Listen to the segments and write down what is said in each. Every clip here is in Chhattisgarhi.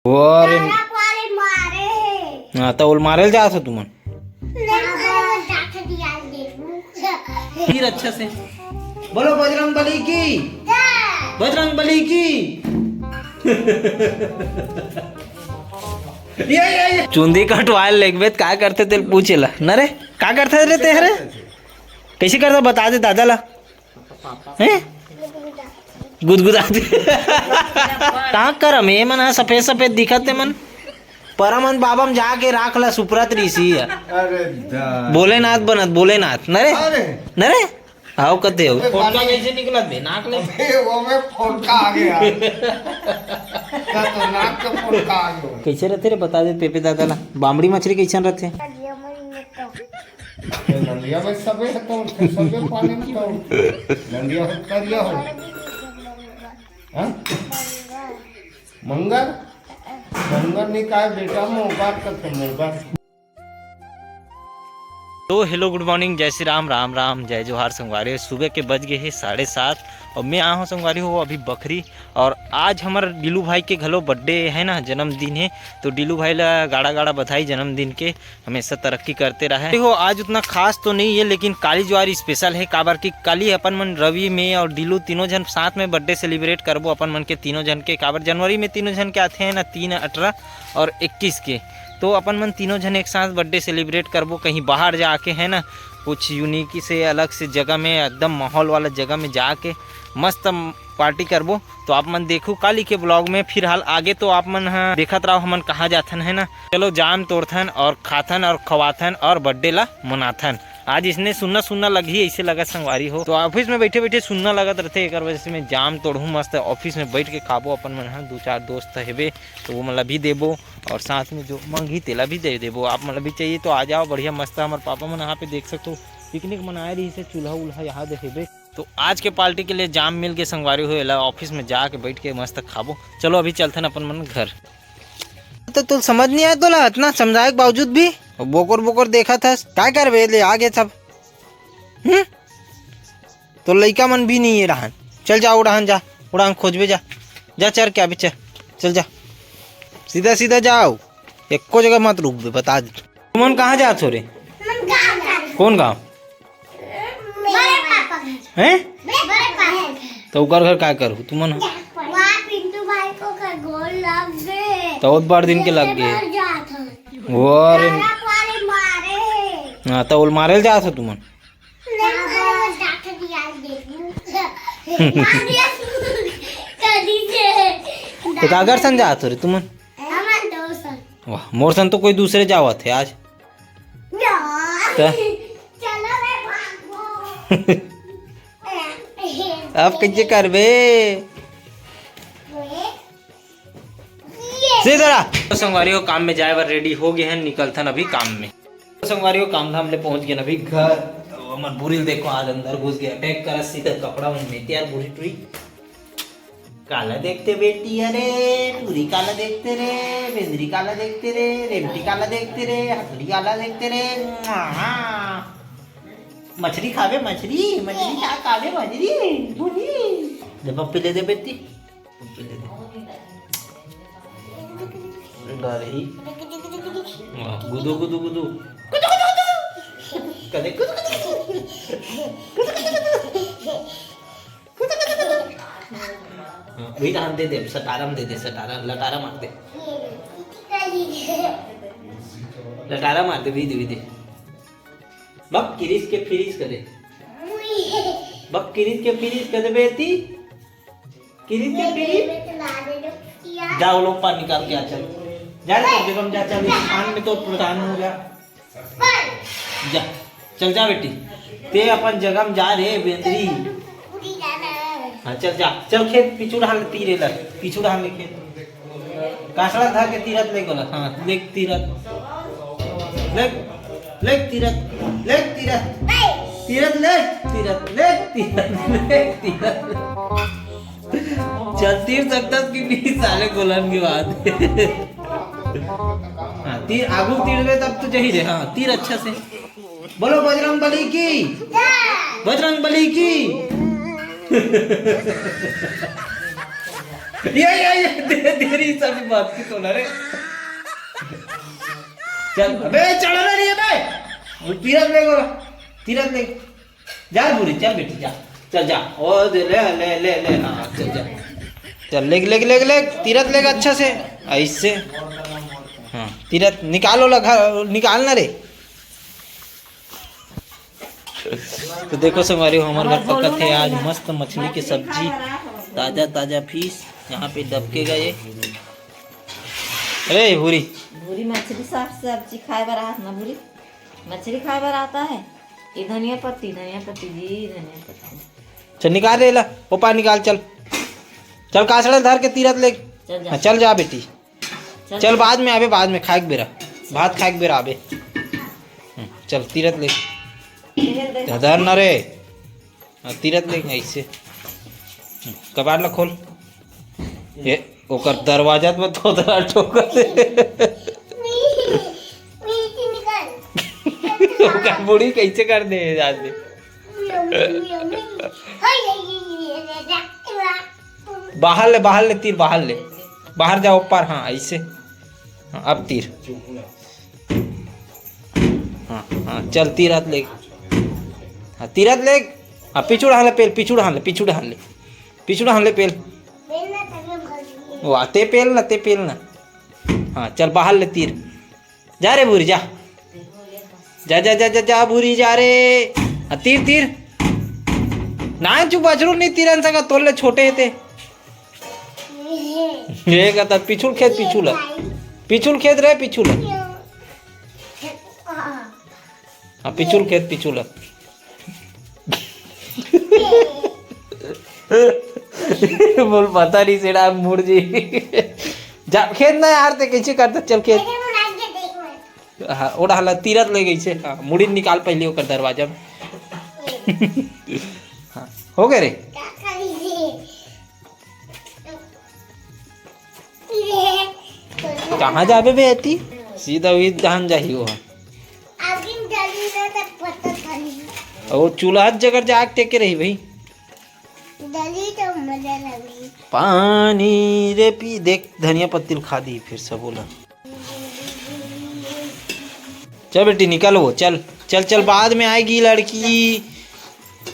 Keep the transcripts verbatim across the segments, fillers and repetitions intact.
अरे तारा वाले मारे हे। हाँ, तो ओल मारे ल जात हो तुमन। नहीं, मारे ल जात दिया देखू। फिर अच्छा से बोलो, बजरंग बली की। जय। बजरंग बली की। ये, ये, ये। चुंदी कटवाए ल लेगबे त का करथे तेल पूछे ला। न रे, का करथे रे ते हरे? कैसे करथा बता दे दादा ला। हैं? गुदगुदा दे। का करम, ये मन ह सफेद सफेद दिखत हे मन। परमहंस बाबा म जाके राख ला सुपरत ऋषि ह। अरे दा। भोलेनाथ बनत, भोलेनाथ। न रे? अरे। न रे? आओ कते हो? फोटका कैसे निकलत बे? नाक ले। अबे, वो में फोटका आ गया। का तो नाक के फोटका आ गया। कैसे रहते रे? बता दे पेपे दादा ला। बामड़ी मछली कैसन रहते? नंदिया में सबे है तो उठे, सबे पानी में तो उठे। नंदिया हो, करिया हो। हाँ? मंगर? मंगर नहीं कहा बेटा, मोबाइल का तो मोबाइल। तो hello, good morning, जय श्री राम, राम राम, जय जोहार संगवारी। सुबह के बज गए हैं साढ़े सात और मैं आया हूँ संगवारी हो अभी बखरी। और आज हमर डीलू भाई के घलो birthday है ना, जन्मदिन है। तो डीलू भाई ला गाड़ा गाड़ा बधाई जन्मदिन के, हमेशा तरक्की करते रहे। देखो, आज उतना खास तो नहीं है, लेकिन काली जुआर special है, काबर कि काली अपन मन रवि, मैं और डीलू तीनों झन साथ में birthday celebrate करबो अपन मन के तीनों झन के। काबर जनवरी में तीनों झन के आते हैं ना, तीन अठारह और इक्कीस के, तो अपन मन तीनों झन एक साथ birthday celebrate करबो कहीं बाहर जाके, है ना, कुछ unique से अलग से जगह में, एकदम माहौल वाला जगह में जाके मस्त party करबो। तो आप मन देखू काली के vlog में। फिलहाल आगे तो आप मन ह देखत रहो हमन कहाँ जाथन, है ना। चलो जाम तोड़थन और खाथन और खवाथन और birthday ला मनाथन। आज इसने सुन्ना सुन्ना लगही, ऐसे लगत संगवारी हो। तो office में बैठे बैठे सुन्ना लगत रहते, एकर वजह से मैं जाम तोड़हूँ, मस्त office में बैठ के खाबो अपन मन ह। दो चार दोस्त हेबे तो वो मन ला भी देबो और साथ में जो मंगही तेला भी दे देबो। आप मन ला भी चाहिए तो आ जाओ, बढ़िया मस्त हमर पापा मन यहाँ पे देख सकते हो picnic मनाए रही से, चूल्हा उल्हा यहाँ दे हेबे। तो आज के party के लिए जाम मिल के संगवारी हो, एला office में जाके बैठ के मस्त खाबो। चलो अभी चलथन अपन मन घर। तो तू समझ नहीं आया तोला, इतना समझाए के बावजूद भी बोकर बोकर देखत हस, काय करबे ले आगे सब। हम्म? तो लइका मन भी नहीं है रहन। चल जा उड़ान, जा उड़ान खोजबे, जा, जा चर के अभी चल, चल जा, सीधा सीधा जाओ, एको जगह मत रुकबे, बता दे। तुमन कहाँ जात हो रे? हम गाँव जात हन। कौन गाँव? बड़े पापा घर। हैं? बड़े पापा घर। तो ओकर घर का करू तुमन? वहाँ पिंटू भाई को का गोल लग गए। तो बहुत बार दिन के लग गए। मर जात हन। वो अरे तारा वाले मारे हे। हाँ, तो ओल मारे ल जात हो तुमन? नहीं, वो जात दिया देखू। मार दिया। कदी से। तो काकर सन जात हो रे तुमन? हमार दोस्त। वाह, मोर सन तो कोई दूसरे जावत है आज। ना। तो? चलो रे भागो। अब कैसे करबे? सीधा रहा। तो संगवारी हो, काम में जाए बर ready हो गए हैं, निकलथन अभी काम में। तो संगवारी हो, काम धाम ले पहुंच गए अभी घर। तो हमर बुरी ल देखो, आज अंदर घुस गया, pack करा सीधा कपड़ा मन में तैयार, बुरी टुरी। काला देखते बेटी, अरे टूरी काला देखते रे, बेंदरी काला देखते रे, रेमटी काला देखते रे, हथड़ी काला देखते रे। मुआ। मछली खावे, मछली, मछली का खावे, मछली, बुरी। दे पप्पी ले दे बेटी, पप्पी ले दे। गरही। वाह, गुदू, गुदू, गुदू। कदे गुदू, गुदू, गुदू। हाँ, वही तो हम दे दे, सटारा में दे दे, सटारा, लटारा मार दे। लटारा मार दे, वही दे, वही दे। बक किरिस के फिरिस कर दे। बक किरिस के फिरिस कर दे बेटी। किरिस के फिरिस। जा, वो लोग पानी निकाल के आ, चल। जा रे, कम से कम जा, चल, इस कान में तो परेशान हो गया। जा, चल जा बेटी, ते अपन जगह में जा रे बेंदरी। हाँ, चल जा, चल खेत पीछू डहान ले तीरे ला, पीछू डहान ले खेत। कासड़ा धर के तीरत ले गोला, हाँ, ले तीरत। ले, ले तीरत, ले तीरत। तीरत ले, तीरत ले, तीरत ले, तीरत ले। चल, तीर सकता कि नहीं साले गोलन के बाद। हाँ, तीर आगू तीर में तब तो जही रे। हाँ, तीर अच्छा से। बोलो बजरंग बली की। बजरंग बली की। ये ये ये दे, देरी सभी बात की तो ना रे। चल अबे, चढ़ ना रही है बे। वो तीरथ ले गोरा, तीरथ ले। जा भूरी, चल बेटी जा। चल जा। ओ दे, ले ले ले ले, हाँ चल जा। चल लेग लेग लेग लेग, तीरथ लेग अच्छा से। ऐसे। हाँ, तीरथ निकालो लगा, निकालना रे। तो देखो संगवारी हो, हमर घर पकत हे आज मस्त मछली के सब्जी, ताजा ताजा फिश। यहाँ पे डबकेगा ये। अरे भूरी। भूरी मछली साग सब्जी खाए बर आत ना भूरी। मछली खाए बर आता है। ये धनिया पत्ती, धनिया पत्ती जी, धनिया पत्ती। चल निकाल रे ला, ओपा निकाल, चल। चल कासड़ा धर के तीरथ ले। चल जा। हाँ, चल जा बेटी। चल। चल बाद में आबे, बाद में खाए के बेरा। भात खाए के बेरा आबे। हम्म, चल तीरथ ले। धर ना रे। हाँ, तीरथ ले ऐसे। हम्म, कबाड़ ला खोल। ये ओकर दरवाजा में थोथरा ठोकर दे। ओकर बूढ़ी कैसे कर दे आज दे। बाहर ले, बाहर ले तीर, बाहर ले। बाहर जाओ ऊपर, हाँ ऐसे। हाँ, अब तीर। हाँ हाँ, चल तीरथ ले। हाँ तीरथ ले। हाँ पीछू डाल ले पेल, पीछू डाल ले, पीछू डाल ले। पीछू डाल ले पेल। वो आते पेल ना, ते पेल ना। हाँ चल बाहर ले तीर। जा रे भूरी जा। जा जा जा जा जा भूरी जा रे। हाँ तीर तीर। ना चुप बछरू नहीं तीरन सका, तोर ले छोटे हे ते। ये कहता पिछुल खेत, पिछुल। पिछुल खेत रे, पिछुल। हाँ पिछुल खेत, पिछुल। बोल पता नहीं सेड़ा मुड़ जी। जा खेत ना यार, ते कैसे करता, चल खेत। हाँ ओड़ा हला तीरथ ले गई से। हाँ मुड़ी निकाल पहले ओकर दरवाजा में। हाँ हो गए रे। कहाँ जाबे बे एती? सीधा वही धान जाही वो। आगिन डाली ना त पता चली। वो चूल्हा जगह जाग टेके रही भाई। डाली तो मजा लगी। पानी रे पी, देख धनिया पत्ती खा दी फिर सब बोला। चल बेटी निकल वो, चल चल चल, बाद में आएगी लड़की।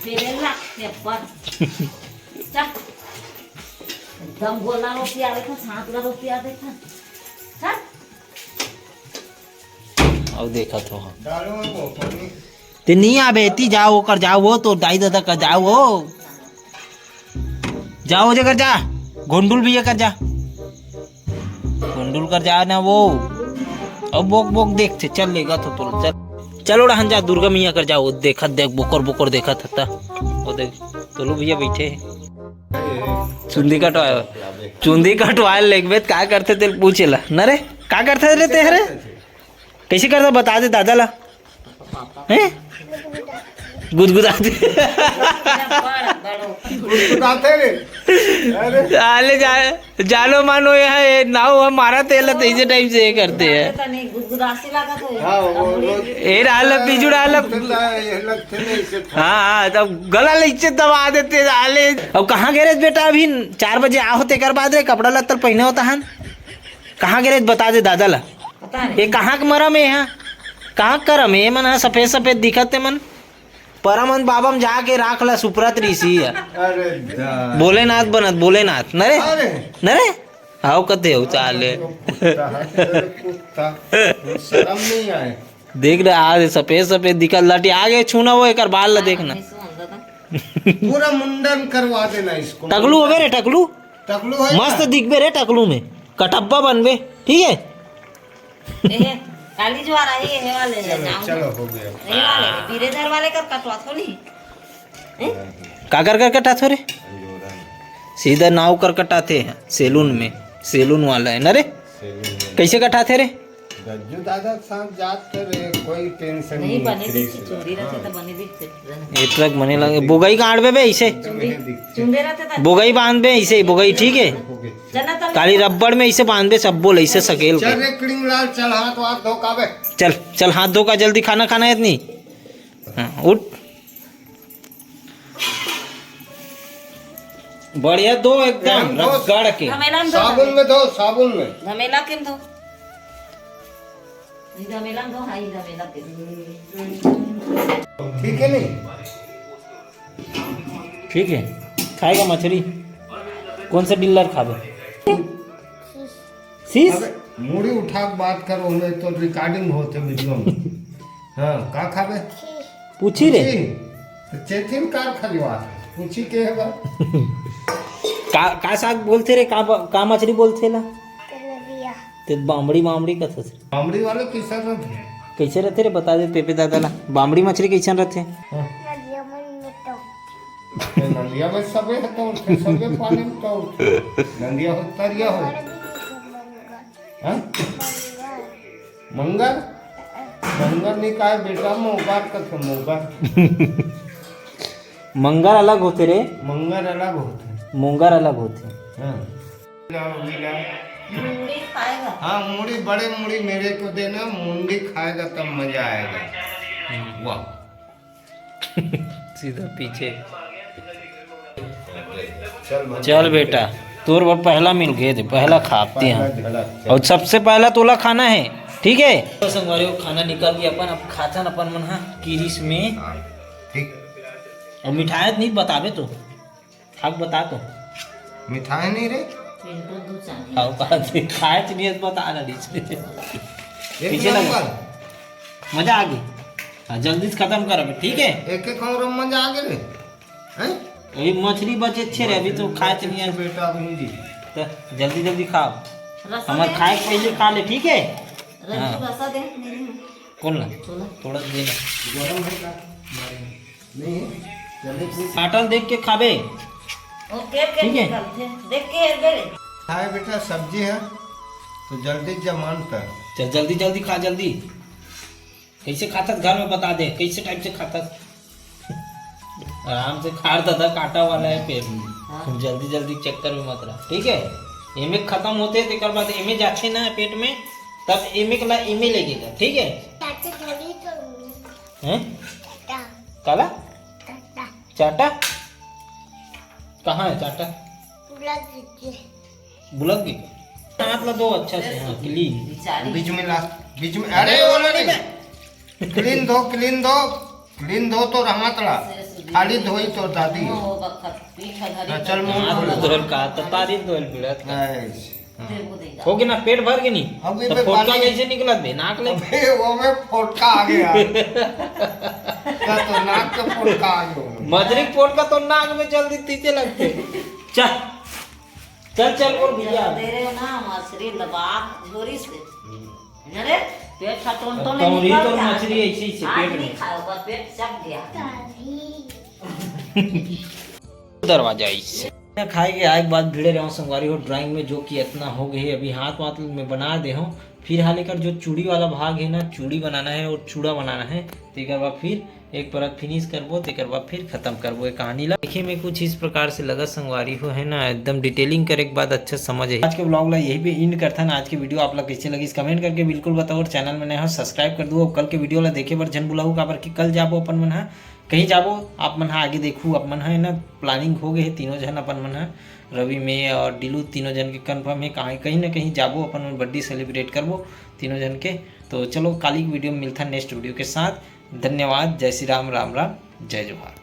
तेरे लाख के ऊपर। चल। एकदम गोला रोटी आवे था, छांट का रोटी आवे था। चल। अब देखा तो हम। ते नहीं आबे, ती जाओ ओकर जाओ वो तो दाई दादा का जाओ वो। जाओ जगह जा, गोंडुल भी कर जा। गोंडुल कर जा ना वो। अब बोक बोक देखते चल लेगा तो तोला चल। चलो रहन जा दुर्गा मैया कर जाओ, देखत देख बोकर बोकर देखत हता। वो देख तोलू भैया बैठे हैं। चुंदी कटवाए, चुंदी कटवाए लेगबे त का करते तेल पूछेला न रे, का करते रे ते हरे? कैसे करता बता दे दादा ला। हैं? गुदगुदाते। गुदगुदाते रे। अरे। साले जा, जानो मानो यहाँ ये नाव हमारा तेल तैसे टाइप से ये करते हैं। गुदगुदासी लगा तो हाँ, वो लोग ए डाल, पीछू डाल। ये लगते नहीं, इसे हाँ हाँ, तब गला ले इज्जत दबा देते साले। अब कहाँ गैरेज बेटा, अभी चार बजे आ होते कर बाद रे कपड़ा लत्तर पहने होता हन। कहाँ गैरेज बता दे दादा ला। पता नहीं। ये कहाँ के मरम है यहाँ? कहाँ के करम है? ये मन ह सफेद सफेद दिखत है मन। परमहंस बाबा म जाके राख ला सुपरत ऋषि है। अरे दा। भोलेनाथ बनत, भोलेनाथ। न रे? अरे। न रे? हाव कते हो चाले। कुत्ता है, अरे कुत्ता। शर्म नहीं आए। देख रहे आज सफेद सफेद दिखत लटी आगे छूना वो एकर बाल ला देखना। पूरा मुंडन करवा देना इसको। टकलू होबे रे टकलू। टकलू है मस्त क्या? दिखबे रे टकलू में। कटप्पा बनबे। ठीक है। एहे, काली जो आ रही है, ये वाले ले चलो, जाऊंगा। चलो, हो गया। ये वाले, बीरेधर वाले कर कटवा थोड़ी। हैं? काकर कर कटाथो रे? सीधा नाव कर कटाथे हैं, सैलून में, सैलून वाला है ना रे? सैलून में। कैसे कटाथे रे? गज्जू दादा के साथ जात कर रहे, कोई टेंशन नहीं, नहीं, बने फ्री भी से। चुंदी रहते हाँ। तो बने भी फिट रहते। ये ट्रक बने लगे, बोगई गाड़ बे बे इसे। चुंदी, चुंदे रहते तो बोगई बांध बे इसे, बोगई ठीक है। चल ना, चल। काली रबड़ में इसे बांध बे, सब बोल इसे सकेल चल के। रे किड़िंगलाल, चल हाथ वाथ धो का बे। चल, चल हाथ धो का, जल्दी खाना खाना है इतनी। हाँ, उठ। बढ़िया दो एकदम, एकदम दो। रगड़ के। धमेला में दो, साबुन में दो, साबुन में। धमेला के में दो। ई धमेला में दो, हाँ, ई धमेला के। ठीक है नहीं? ठीक है, खाएगा मछली। कौन सा डीलर खाबे? सीस? अबे, मुड़ी उठा के बात करो, ओमे तो रिकॉर्डिंग होते वीडियो में। हाँ, का खाबे? पूछी रे। पूछी? तो चेथिन कार खजवा। पूछी के है बा? का, का साग बोलथे रे? का ब-, का मछली बोलथे ला? तेलबिया। ते बामड़ी, बामड़ी कथस रे। बामड़ी वाले कैसा रहते? कैसे रहते रे? बता दे पेपे दादा ला। बामड़ी मछली कैसन रहथे? हाँ। नदिया में तो। ए, नदिया में सबे है तो, सबे पानी में तो। नदिया हो, तरिया हो। बड़ भी नहीं है मंगर। हाँ? मंगर। मंगर? मंगर नहीं कहे बेटा, मोगर कथे, मोगर। मंगर अलग होथे रे। मंगर अलग होथे। मोंगर अलग होथे। हाँ। मुंडी खाएगा। हाँ, मुंडी, बड़े मुंडी मेरे को देना, मुंडी खाएगा तब मजा आएगा। वाह। सीधा पीछे। चल भाई। चल बेटा, तोर बर पहला मिल गए थे, पहला खाते हैं। पहला झलक, चल। और सबसे पहला तोला खाना है, ठीक है? तो संगवारी हो, खाना निकल गया अपन, अब खाथन अपन मन हा किरिस में। हाँ, ठीक। और मिठाई नहीं बताबे तो, खाक बता तो। मिठाई नहीं रे। पिंटू दू चानी। आओ, बात है, खाए तो नहीं है, बता ना दीजिए। एक पीछे लगा। नंबर। मजा आ गई। हाँ, जल्दी से खत्म कर अभी, ठीक है? एक एक और मजा आ गए रे। हैं? अभी मछली बचे अच्छे रे, अभी तो खाए तो नहीं है। बेटा अभी जी। तो जल्दी जल्दी खाओ। रसा हमारे दे। खाए के पहले खा ले, ठीक है? रजू हाँ। रसा दे, मेरी। कौन ला? छोला। थोड़ा दे ना। गरम है का? नहीं, जल्दी से। काटल देख के खाबे। ओके, के ठीक है। निकलते। देख के एक बेर। खाए बेटा, सब्जी है, तो जल्दी जमान कर। चल, जल्दी, जल्दी खा, जल्दी। कैसे खाथस घर में बता दे, कैसे टाइप से खाथस? आराम से खा दादा, काटा वाला है पेट में। हाँ। जल्दी, जल्दी चक्कर में मत रह, ठीक है? एमे खत्म होते, तेकर बाद एमे जाथे ना पेट में, तब एमे के ला एमे लगेगा, ठीक है? चाचा, जल्दी तो हैं? चाचा। काला? चाचा। चाटा? कहाँ है चाटा? बुला दीजिए। बुला दीजिए। हाथ ला दो अच्छा से, हाँ, क्लीन। बेचारी। बीच में ला, बीच में, अरे, वो नहीं। क्लीन दो, क्लीन दो, क्लीन दो तो रहा तड़ा। खाली धोई तो दादी। वो बखत पीठ धरी हाँ, चल, मुंह हाथ धो ले। धोल का, तो तारी धोल बिड़त का। ऐसे। हाँ। हो गया ना, पेट भर के नहीं? अब ये तो पे फोटका पानी कैसे निकलत बे? नाक ले। अबे, वो में फोटका आ गया। तो, तो नाक के फोटका आ गया। मजरी फोटका तो नाक में जल्दी तीते लगते। चल, चल, चल, बोल भैया। दे रहे हो ना, मछली लबाक झोरी से। अरे, पेट का टोन टोन तौरी निकल तो गया। मछली ऐसे ही से आज पेट नहीं में। खाओ, बस पेट चक गया। दरवाजा ऐसे। खाए के आए के बाद भिड़े रहो संगवारी हो ड्राइंग में, जो कि इतना हो गए। अभी हाथ वाथ में बना दे हो, फिर हाल एकर जो चूड़ी वाला भाग है ना, चूड़ी बनाना है और चूड़ा बनाना है, तेकर बाद फिर एक परत फिनिश करबो, तेकर बाद फिर खत्म करबो ये कहानी ला। देखे में कुछ इस प्रकार से लगत संगवारी हो, है ना, एकदम डिटेलिंग करे के बाद अच्छा समझ है। आज के ब्लॉग ला यही पे एंड करथन। आज के वीडियो आप ला कैसे लगिस कमेंट करके बिल्कुल बताओ, और चैनल में नए हो सब्सक्राइब कर दो। और कल के वीडियो ला देखे बर झन भुलाहू, काबर कि कल जाबो अपन मन हा कहीं जाबो, आप मन हा आगे देखू, आप मन हा, है ना, प्लानिंग हो गए है तीनों झन अपन मन हा, रवि, मैं और डिलू तीनों झन के कन्फर्म है, कहीं, कहीं ना कहीं जाबो अपन मन बर्थडे सेलिब्रेट करबो तीनों झन के। तो चलो काली की वीडियो में मिलता है नेक्स्ट वीडियो के साथ। धन्यवाद, जय श्री राम, राम राम, जय जोहार।